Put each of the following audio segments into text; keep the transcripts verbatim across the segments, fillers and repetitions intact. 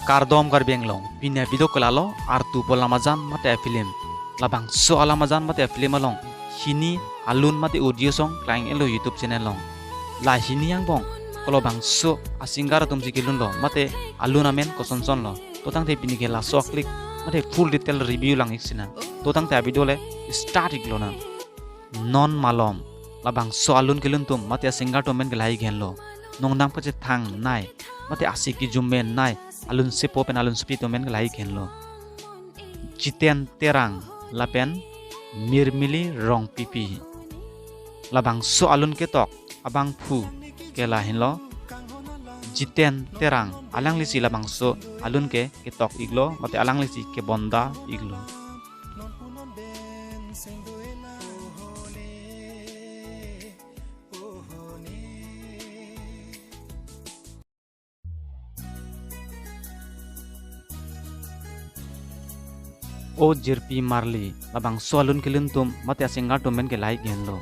Kardom Karbi Anglong, pini a-video ke lalo, artu pu alam ajan mate a-film. Labangso alam ajan mate a-film along hini alun mate audio song klang-etlo YouTube channel along. La hini angbong ko labangso a-singer atum si kelunlo mate alun amen kosonson lo. To tangte pini ke laso a-clip mate full detail review lang-ik sinang. To tangte a-video le start-ik lonang. Non malom, labangso alun kelun atum mate a-singer atum amen ke lahai henlo. Nongdang pachethang nei, mate ase kejum amen nei, alun sepo pen alun sepi atum amen ke lahai henlo. Jiten Terang lapen Mirmili Rongpipi. Labangso alun ketok abangphu ke lahenlo Jiten Terang, alanglisi labangso alun ke ketok-iklo mate alanglisi kebonda-iklo. O Jirpi Marli, labangso alun kelun atum mate a-singer atum amen ke lahai henlo.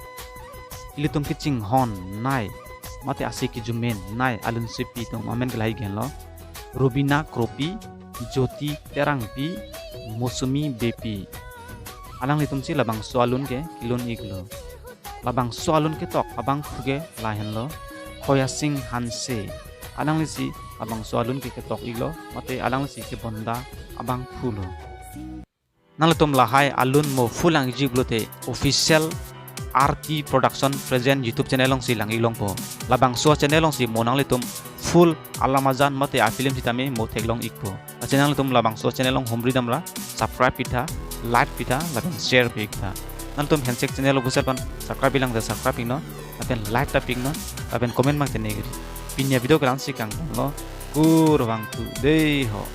Ilitum kachinghon nei, mate ase kejum amen nei, alun sepi atum amen ke lahai henlo. Rubina Kropi, Jyoti Terangpi, Mosumi Beypi. Alanglitum si labangso alun ke kelun-iklo. Labangso alun ketok abangphu ke lahenlo Khoyasing Hanse. Alanglisi labangso alun ke ketok-iklo mate alanglisi kebonda abangphu lo. Nanglitum lahai alun mo full lang-ikji pulote official R T Production Present YouTube channel alongsi lang-ik longpo. Labangso channel alongsi mo nanglitum full alam ajan mate a-film sitame mo theklong-ikpo. Lasi nanglitum labangso channel along humri damra subscribe pitha, like pitha, lapen share pitha. Nanglitum handshake channel pusat pen subscribe-ik lang te subscribe-iknon, lapen like ta pi-iknon, lapen comment mang te nigri. Pini a-video ke la-ansi kangtonlo, kurvangthu dei ho.